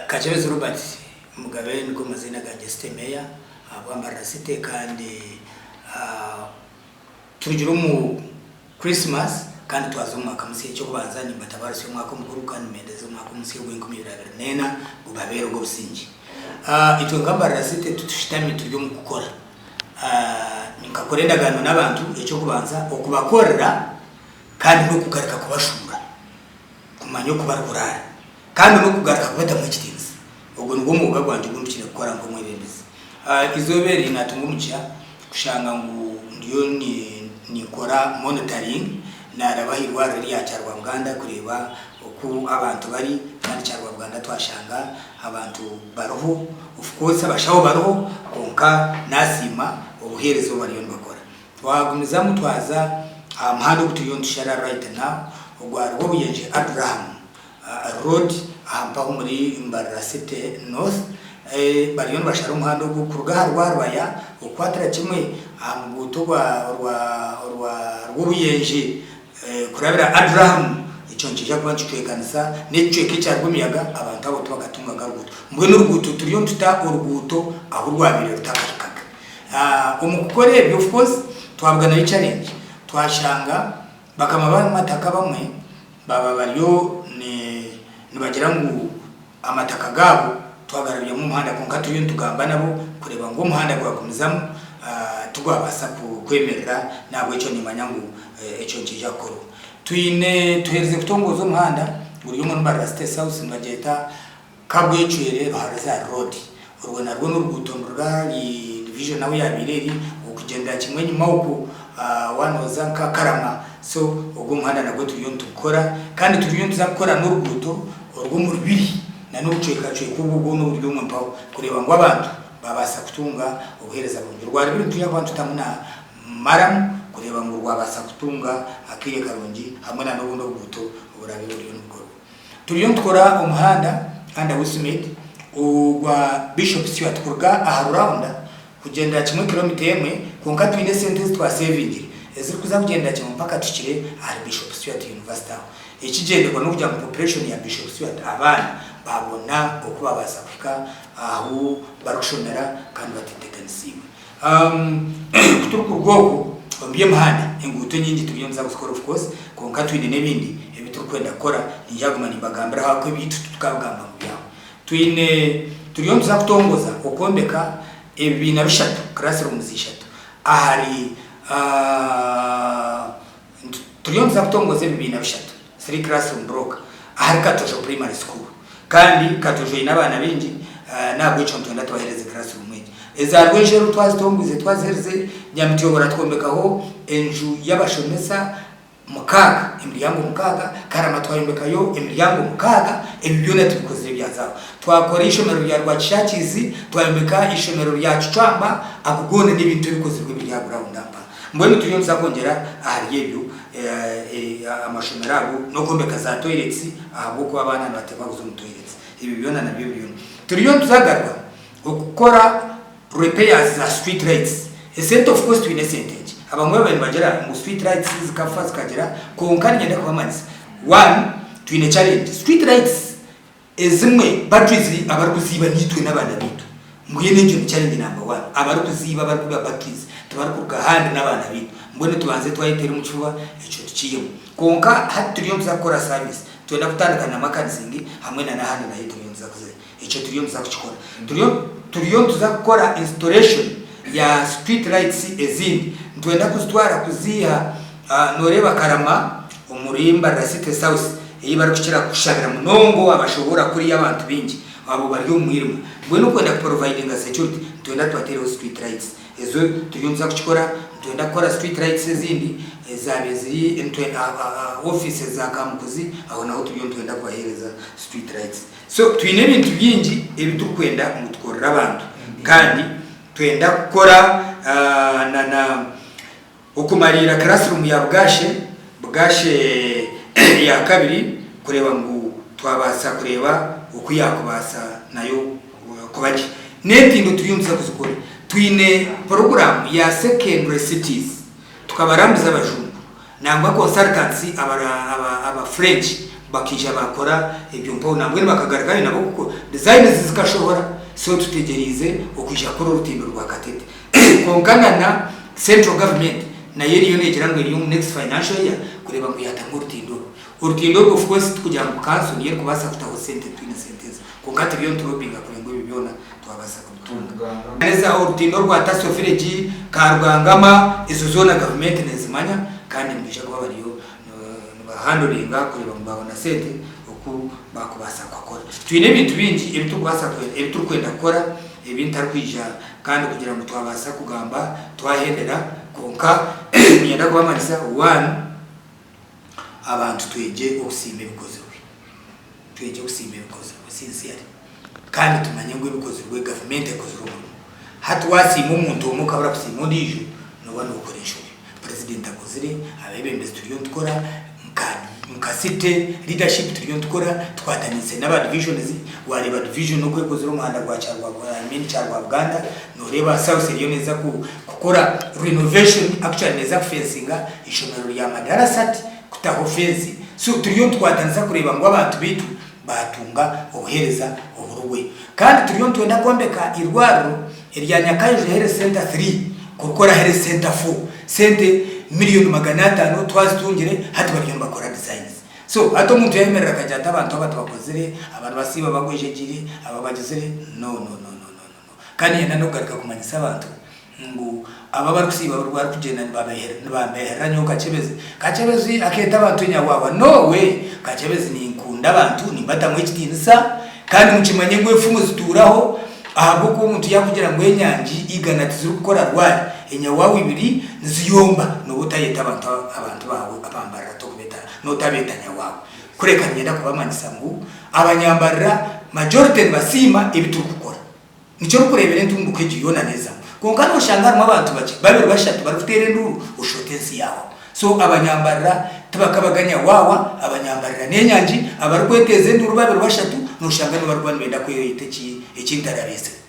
Kakyebezi Robert Mugabe nigo maziina gangye City Mayor ahabwa Mbarara City kandi turugire omu Christmas kandi twaza omu mwaka musya. Eky'okubanza nimbatabaarusya omwaka omukuru kandi nimbendeza omwaka omusya ogw'enkumi ibiri abiri n'ena gubabeere ogw'obusingye. Itwe nka Mbarara City titushutami turi omu kukora. Nkakora endagaano n'abantu eky'okubanza okubakorera kandi n'okugaruka kubashuura kumanya oku barikuraara kandi n'okugaruka kubatamu ekitiinisa. Ogwo nigwo mwoga gwangye ogu mpikire kukora nk'omwebembezi. Eizooba eri naatunga omugisha kushanga ngu ndiyo ninkora monitoring, naaraba aha irwariro erya Kyarwabuganda kureeba oku abantu bari kandi Kyarwabuganda twashanga abantu bariho, of course abashaho bariho kwonka naasiima obuheereza obu bariyo nibakora. Twagumizamu twaza aha muhanda ogu turiyo nitushara right now ogwa Rwobuyenje Abraham Road aha mpaho omuri Mbarara City North. Bariyo nibashara omuhanda ogu kuruga aha Rwarubaya okukwatira kimwe aha muguuto ogwa orwa orwa Rwobuyenje kurabira Abraham. Ekyo nikiija kuba nikicwekanisa n'ekicweka ekya Rwemiyaga abantu abo tibakatungaga ruguuto. Mbwenu oruguuto turiyo nituta oruguuto ahu rwabaire rutakahikaga. Omu kukora ebyo of course twabuganayo challenge twashanga bakama b'amataka abamwe baaba bariyo nibagira ngu amataka gaabo twagarabyamu omuhanda kwonka turiyo nitugamba nabo kureeba ngu omuhanda gwagumizamu tigwabaasa kwemerera n'ahabw'ekyo nimanya ngu ekyo nikiija kukorwa. Twine tuherize kutongoza omuhanda guri omuri Mbarara State House nibagyeta Kabwecwere Ruhariza Road. Orwo narwo n'oruguuto niruruga ahari Division ahu yaabaire eri okugyendera kimwe enyima okwo waaba nooza nka Karama. So ogwo omuhanda nagwo turiyo nitugukora kandi turiyo nituza kukora n'oruguuto orw'omu Rubiri na n'obucwekacweka obwo bwona oburi omwe mpaho kureeba ngu abantu baabaasa kutunga obuheereza burungi. Orwa Rubiri nitwija kuba nitutamu na maramu kureeba ngu rwabaasa kutunga akaire karungi hamwe na n'obundi obuguuto oburaabe buriyo nibukorwa. Turiyo nitukora omuhanda under Wismid ogwa Bishop Stuart kuruga aha Ruraunda kugyendera kimwe kilomita emwe kwonka twine esente ezi twasevingire ezirikuza kugyendera kimwe mpaka tuhikire ahari Bishop Stuart University aho. Ekigyendererwa n'okugira ngu population ya Bishop Stuart abaana baabona oku babaasa kuhika ahu barikushomera kandi bateteganisiibwe. Ku turikuruga okwo omu by'emihanda, enguuto enyingi turiyo nituza kuzikora of course kwonka twine n'ebindi ebi turikwenda kukora. Niinyija kuguma nimbagambiraho ahakuba ebyaitu titukabigamba ngu byahwa. Twine turiyo nituza kutongoza okwombeka ebibiina bishatu, classrooms ishatu, ahari turiyo nituza kutongoza ebibiina bishatu, three classroom block, ahari Katojo Primary School. Kandi Katojo eine abaana baingi n'ahabw'ekyo nitwenda tubaheereze classroom egi. Eza Rwenjeru twazitongwize twaziherize, Nyamityobora twombekaho enju y'abashomesa mukaaga, emiryango mukaaga, Karama twayombekayo emiryango mukaaga, ebi byona tubikozire byazaho. Twakora eishomero rya Rwakishakizi, twayombeka eishomero rya Kicwamba, ago goona n'ebintu ebikozirwe biri aha ground apa. Mbwenu turiyo nituza kwongyera ahari ebyo amashomero ago n'okwombeka za toilets ahabw'okuba abaana nibateekwa kuza omu toilets. Ebyo byona nabyo biriyo. Turiyo nituza kugaruka okukora repairs za street lights. Esente of course twine esente nkye. Abamwe babaire nibagira ngu street lights zikafa zikagira kwonka niinyenda kubamanyisa one twine challenge. Street lights Ezimwe batteries abarikuziiba niitwe n'abaana baitu. Mbwenu egyo ni challenge number one. Abarikuziiba abarikubiba batteries tibarikuruga ahandi n'abaana baitu. Mbwenu tubanze twayeteera omu kifuba ekyo tukiihemu. Kwonka hati turiyo nituza kukora service. Nitwenda kutandika na Makanzingi hamwe na n'ahandi nayo turiyo nituza kuzayo. Ekyo turiyo nituza kukikora. Turiyo turiyo nituza kukora installation ya street lights ezindi. Nitwenda kuzitwara kuziiha Nooreeba Karama omuri Mbarara City South ei barikukira kushabira munonga abashoboora kuriya abantu baingi abo bari omu mwirima. Mbwenu okwenda kuprovidinga security nitwenda tubateereho street lights. Ezo turiyo nituza kukikora, nitwenda kukora street lights ezindi ezaabaire ziri ofiisi za Kamukuzi aho naho turiyo nitwenda kubaheereza street lights. So twine ebintu bingi ebi turikwenda ngu tukorere abantu kandi twenda kukora na na Okumariira classroom ya Bugashe, Bugashe ya kabiri kureeba ngu twabaasa kureeba oku yaakubaasa nayo kuba gye. N'entindo turiyo nituza kuzikora. Twine puroguraamu ya Secondary Cities. Tukabarambiza abajungu nangwa consultants aba French bakaija baakora ebyo mpaho nambwenu bakagarukayo nabo Designs zikashohora so tutegyereize okwija kukora orutindo rwa Katete. Kwonka na na Central Government nayo eriyo negira ngu eri omu next financial year kureeba ngu yatamu orutindo orwo. Orutindo orwo of course tikugira ngu kanso niyo erikubaasa kutaho sente titwine sente ezo. Kwonka turiyo nitulobinga kureeba ngu ebyo byona twabaasa kubitunga. Neza orutindo orwa Taso Village, Karwangama ezo zoona gavumenti nezimanya kandi nibaija kuba bariyo nibahandoringa kureeba ngu baabona sente oku baakubaasa kukora. Twine ebintu bingi ebi turikubaasa ebi turikwenda kukora ebi ntarikwija kandi kugira ngu twabaasa kugamba twahendera kwonka niinyenda kubamanyisa one abantu twegye okusiima ebikozirwe. Twegye okusiima ebikozirwe sincerely kandi tumanye ngu ebikozirwe gavumenti ekozire omurimo. Hati waasiima omuntu omwe okabura kusiima ondiijo nooba nookora enshobe. Purezidenti akozire, abeebembezi turiyo nitukora, nka nka city leadership turiyo nitukora tukwataniise n'aba divisions, waareeba division oku ekozire omuhanda gwa Kyarwa I mean Kyarwabuganda, nooreeba South eriyo neeza kukora renovation actually neeza kufensinga eishomero rya Madarasat kutaho fensi, so turiyo nitukwatanisa kureeba ngu abantu baitu baatunga obuheereza oburugwe. Kandi turiyo nitwenda kwombeka eirwariro erya Nyakaiju Health Centre 3 kurikora Health Centre 4. Sente miriyoni 500 twazitungire hati bariyo nibakora designs. So hati omuntu yayemerera akagira ati abantu aba tibakozire, aba nibasiiba bagwejegyeire, aba bagizire, no no no no no no. Kandi niinyenda n'okugaruka kumanyisa abantu ngu abo abarikusiiba buri barikugyenda nibambeherera nyowe Kakyebezi. Kakyebezi akeeta abantu enyahwahwa. No way! Kakyebezi ninkunda abantu, nimbatamu ekitiinisa kandi mukimanye ngu efumu zituuraho ahabw'okuba omuntu yaakugira ngu enyangi igana tizirikukora rwari, enyahwahwa ibiri niziyomba nooba otayeta abantu abantu baawe abambarira tokubeta nootabeeta nyahwahwa. Kureka niinyenda kubamanyisa ngu abanyambarira majority nibasiima ebi turikukora. Nikyo orikureebera entunguka egyo yoona neezamu. Kwonka nooshanga harimu abantu bakye, babiri bashatu barikuteera enduuru oshusha oti ensi yaahwaho. So abanyambarira tibakabaganya waawa, abanyambarira n'enyangi, abarikweteeza enduuru babiri bashatu nooshanga nibo barikuba nibenda kweyeta eki eki ntarabeetsire.